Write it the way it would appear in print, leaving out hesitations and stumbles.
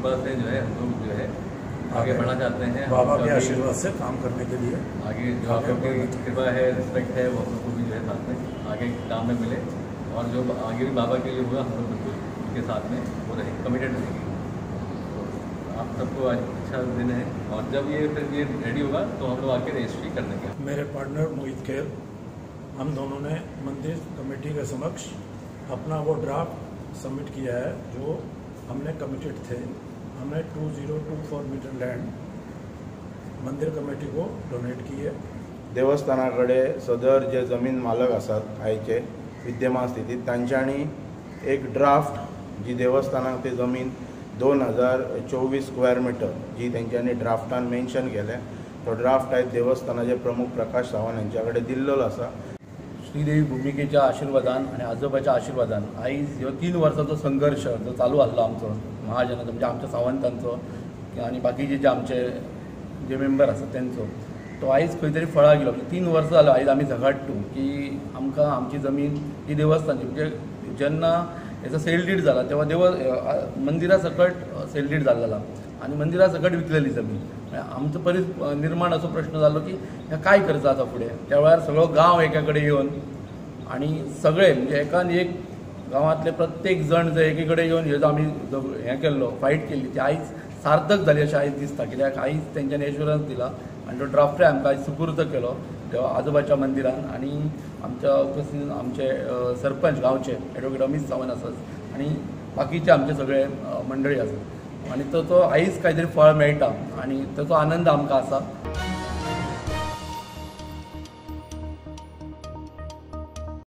कृपा से जो है हम लोग जो है आगे बढ़ना चाहते हैं। बाबा के आशीर्वाद से काम करने के लिए आगे जो आप लोग की कृपा है, रिस्पेक्ट है, वो हम लोग को भी जो है साथ में आगे काम में मिले और जो आगे भी बाबा के लिए हुआ हम लोग बिल्कुल उनके साथ में वो रहेंगे, कमिटेड रहेंगे। तो आप सबको आज अच्छा दिन है और जब ये फिर ये रेडी होगा तो हम लोग आके रजिस्ट्री कर देंगे। मेरे पार्टनर मोहित खेर, हम दोनों ने मंदिर कमेटी के समक्ष अपना वो ड्राफ्ट सबमिट किया है जो हमने कमिटेड थे। हमने 2024 मीटर लैंड मंदिर कमेटी को डोनेट की है। देवस्थाना कडेन सदर जे जमीन मालक आसात आयचे विद्यमान स्थितीत तांच्यांनी एक ड्राफ्ट जी देवस्थानाक ते जमीन 2024 स्क्वेअर मिटर जी तेंच्यांनी ड्राफ्टान मेन्शन केलें तो ड्राफ्ट आयज देवस्थानाचे प्रमुख प्रकाश सावंत हांच्या कडेन दिल्लो आसा। श्रीदेवी भुमिकेच्या आशिर्वादान आनी आजोबाच्या आशिर्वादान आयज ह्यो 3 वर्सांचो संघर्श जो चालू आसलो आमचो महाजनाचो, म्हणजे आमच्या सावंतांचो आनी बाकीचे जे आमचे जे मेंबर आसात तेंचो, तो आयज खंय तरी फळाक गेलो। 3 वर्सां जालो आयज आमी झगडटू की आमकां आमची जमीन ही देवस्थानची, म्हणजे जेन्ना हेचो सेल did जाला तेव्हा देव मंदिरा सकट सेल did जाल्लो आनी मंदिरा सकट विकलेली जमीन। आमचो परी निर्माण असो प्रश्न जालो की ह्या काय करचो आतां फुडें। त्या वेळार सगळो गांव एका कडेन येवन आनी सगळे म्हणजे एकान एक गांवांतले प्रत्येक जण जे एके कडेन येवन हेजो आमी हें केल्लो, फायट केल्ली, ती आयज सार्थक जाली अशें आयज दिसता। कित्याक आयज तेंच्यांनी एश्युरन्स दिला आनी तो ड्राफ्टय आमकां आयज सुपूर्द केलो आजोबाच्या मंदिरान आनी आमच्या उपस्थितीन आमचे सरपंच गांवचे एडवोकेट अमीत सावंत आसात आनी बाकीचे आमचे सगळे मंडळी आसात आनी तो आयज कांय तरी फळ मेळटा आनी ताचो आनंद आमकां आसा।